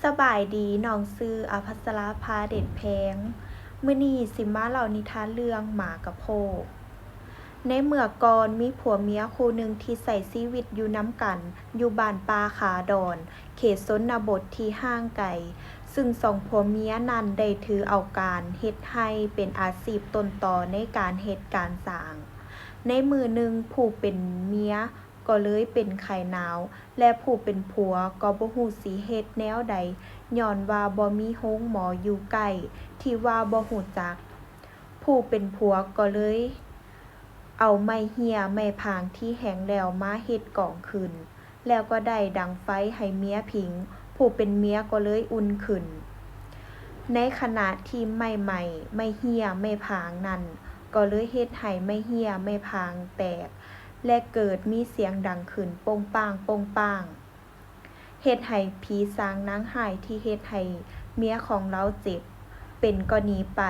ສະບາຍດີ, ນ້ອງຊື່ ອະພັດສະລາພາ ເດັດແພງ. ມື້ນີ້ຊິມາເລົ່ານິທານເລື່ອງໝາກະໂພກ. ໃນເມື່ອກ່ອນ, ມີຜົວເມຍຄູ່ໜຶ່ງທີ່ໃຊ້ຊີວິດຢູ່ນຳກັນ ຢູ່ບ້ານປ່າຂາດອນ, ເຂດຊົນນະບົດທີ່ຫ່າງໄກ, ຊຶ່ງສອງຜົວເມຍນັ້ນໄດ້ຖືເອົາການເຮັດໄຮ່ເປັນອາຊີບຕົ້ນຕໍໃນການເຮັດການສ້າງ. ໃນມື້ໜຶ່ງ, ຜູ້ເປັນເມຍກໍເລີຍເປັນໄຂ້ໜາວ ແລະ ຜູ້ເປັນຜົວກໍບໍ່ຮູ້ຊິເຮັດແນວໃດ ຍ້ອນວ່າບໍ່ມີໂຮງໝໍຢູ່ໃກ້ ທີ່ວ່າບໍ່ຮູ້ຈັກ. ຜູ້ເປັນຜົວກໍເລີຍເອົາໄມ້ເຮ້ຍໄມ້ພາງທີ່ແຫ້ງແລ້ວມາເຮັດກອງຂຶ້ນ ແລ້ວກໍໄດ້ດັງໄຟໃຫ້ເມຍຜິງ, ຜູ້ເປັນເມຍກໍເລີຍອຸ່ນຂຶ້ນ. ໃນຂະນະທີ່ໄມ້ໄໝ້, ໄມ້ເຮ້ຍໄມ້ພາງນັ້ນ ກໍເລີຍເຮັດໃຫ້ໄມ້ເຮ້ຍໄມ້ພາງແຕກ ແລະ ເກີດມີສຽງດັງຂຶ້ນໂປ້ງປ້າງ ໂປ້ງປ້າງ. ເຮັດໃຫ້ຜີສາງນາງຮ້າຍທີ່ເຮັດໃຫ້ເມຍຂອງລາວເຈັບ ເປັນກໍໜີໄປ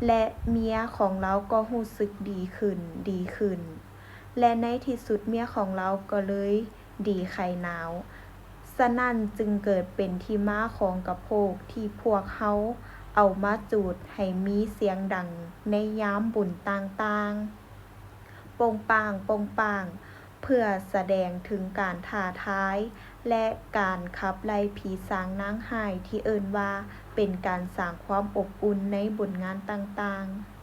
ແລະ ເມຍຂອງລາວກໍຮູ້ສຶກດີຂຶ້ນ, ດີຂຶ້ນ ແລະ ໃນທີ່ສຸດເມຍຂອງລາວກໍເລີຍດີໄຂ້ໜາວ. ສະນັ້ນຈຶ່ງເກີດເປັນທີ່ມາຂອງກະໂພກທີ່ພວກເຮົາເອົາມາຈູດໃຫ້ມີສຽງດັງໃນຍາມບຸນຕ່າງໆ. ໂປ້ງປ້າງ ໂປ້ງປ້າງ ເພື່ອສະແດງເຖິງການທ້າທາຍ ແລະ ການຂັບໄລ່ຜີສາງນາງຮ້າຍ ທີ່ເອີ້ນວ່າເປັນການສ້າງຄວາມອົບອຸ່ນໃນບຸນງານຕ່າງໆ.